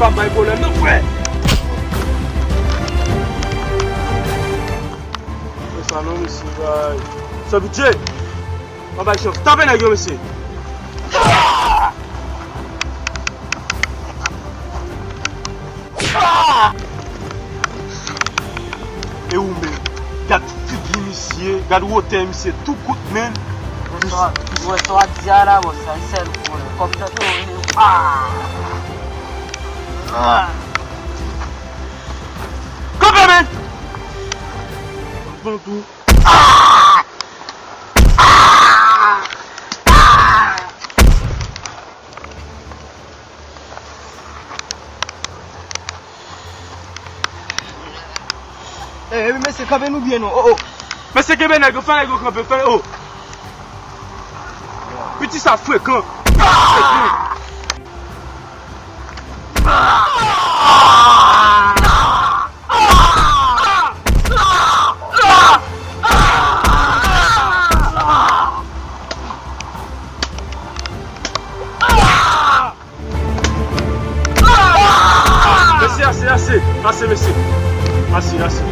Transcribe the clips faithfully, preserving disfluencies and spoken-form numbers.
Pa bay pwoblèm non, frè. Fè sa non, mesye, bay. Sè Bidjè. Pa bay chans. Tape nèg yo, mesye. E ou menm, gad figi misye, gad wotè misye, tou kout, menn. Ou wè sa w ap di a la, bòs la, e sèl ou konnen. Kòm tante w, ah! Ah! Kanpe, menn! Bon tou. Ah! Ah! Eh, eh, mesye, kanpe nou byen non. Oh, oh. Mesye, kenbe nèg yo, fè nèg yo kanpe, fè, oh. Piti sa frekan. Mesye, ase, ase, ase, mesye. Ase, ase.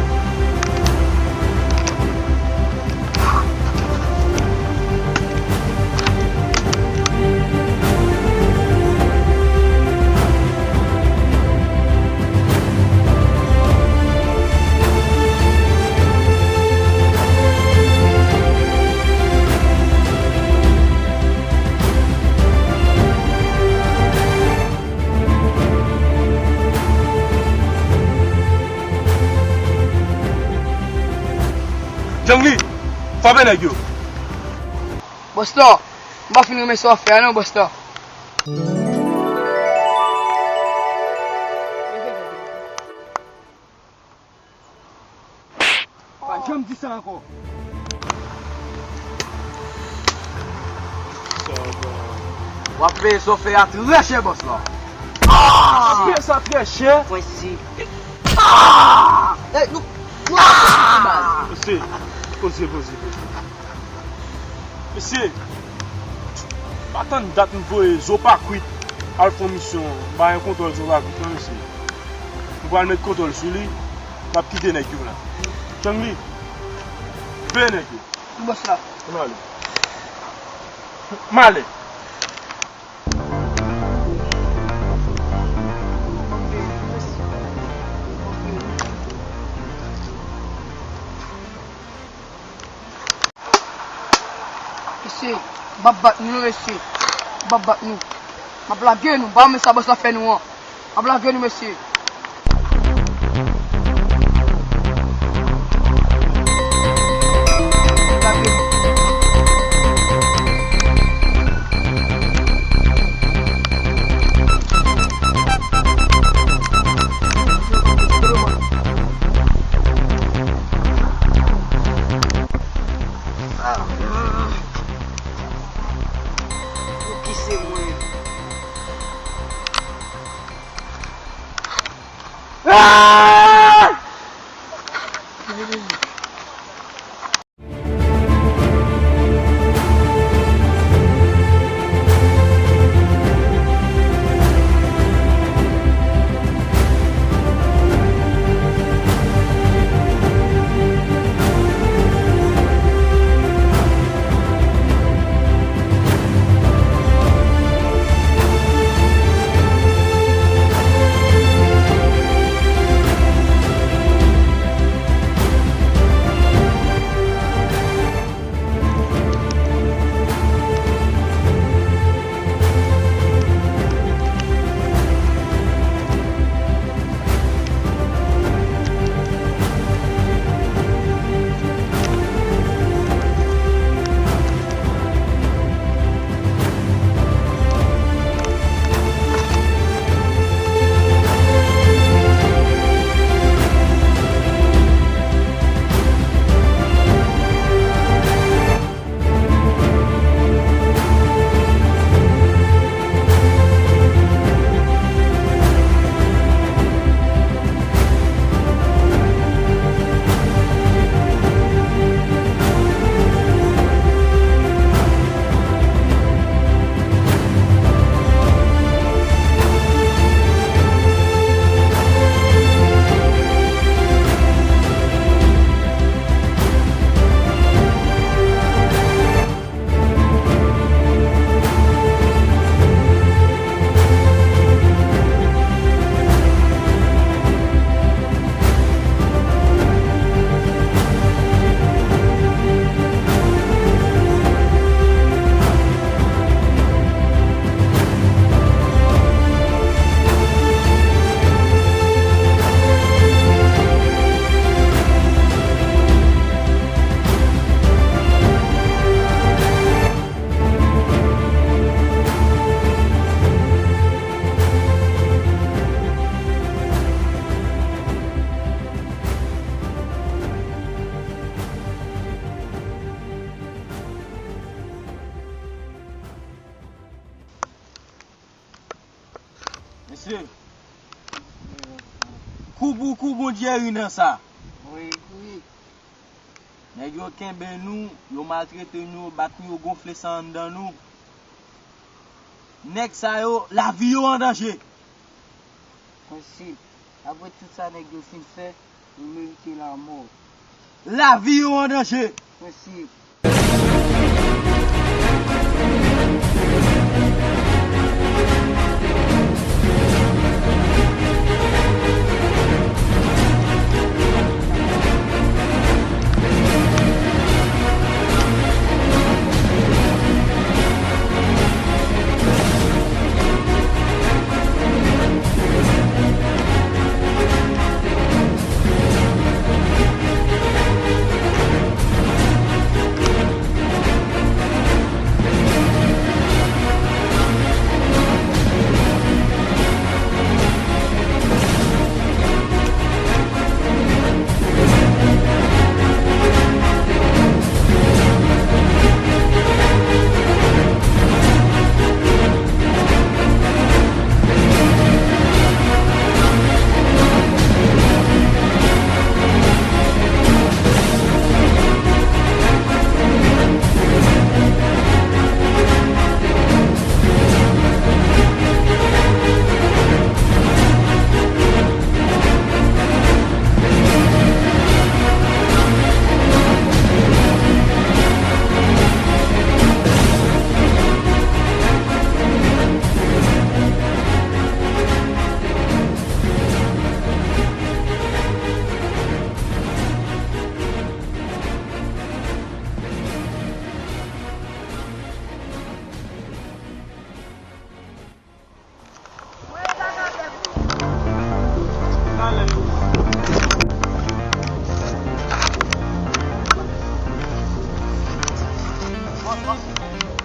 Djangli, frape nèg yo. Bòs la, m pa fin renmen sa w ap fè a non, bòs la. Pa janm di sa ankò. W ap peye sa w fè a trè chè, bòs la. W ap peye sa trè chè. Prensip. Ey, nou, nou ap fè baz. Mesye, poze, poze, poze. Mesye, pa tann dat m voye Zo Pa Kwit al fè yon misyon ba yon kontwòl Zo Pa Kwit lan, mesye. M pral met kontwòl sou li, m ap kite nèg yo la. Djangli, veye nèg yo. Wi, bòs la. M ale. M ale. Mesye, m ap bat nou non, mesye. M ap bat nou. M ap lage nou. M pa renmen sa bòs la fè nou an. M ap lage nou, mesye. Ah, ah. Pouki se mwen? Ah! Mesye, kou pou kou Bondye ri nan sa. Wi. Wi. Nèg yo kenbe nou, yo maltrete nou, yo bat nou, yo gonfle san anndan nou. Nèg sa yo, lavi yo an danje. Mesye, apre tout sa nèg yo fin fè, yo merite lanmò. Lavi yo an danje. Mesye.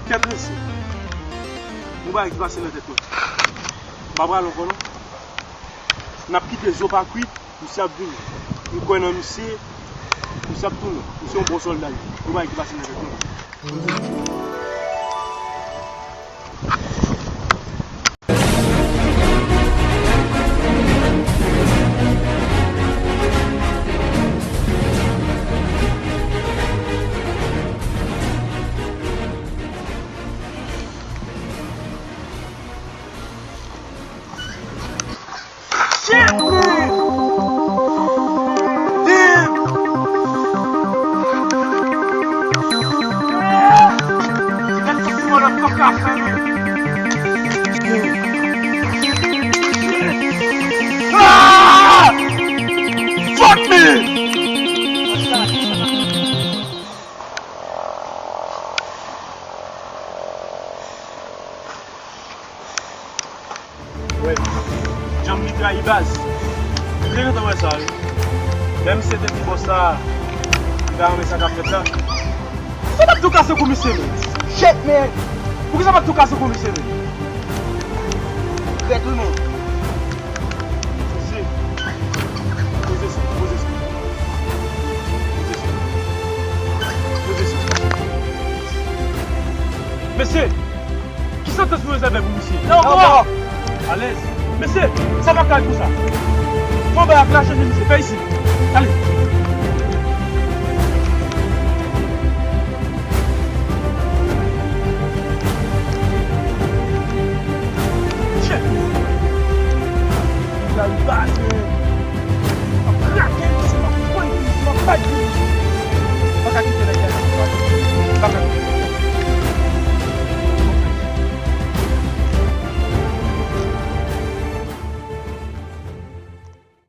Tèt mesye. Yon bagay ki pase nan tèt mwen. M pa pral ankò non. N ap kite zo pa kwit. Misye ap vini. M kwè nan misye. Misye ap tounen. Misye yon bon sòlda li. Yon bagay ki pase nan tèt mwen. Shit, man! Damn! That fucking motherfucker, man! Ah! Fuck me! Wè, djanm li trayi baz. M te gentan wè sa, wi. Menm si se te ti bòs la, m ta renmen sa k ap fèt la. Poukisa w pa t tou kase kou misye, men? Shit, man! Poukisa w pa t tou kase kou misye, men? Trèt, wi, men. Poze. Poze sa, poze sa. Poze sa. Poze sa. Mesye, ki santans nou rezève pou misye? Lanmò! Alèz. Mesye, sa pa ka konsa. Fò bay ak la chanje misye. Fè isi. Ale.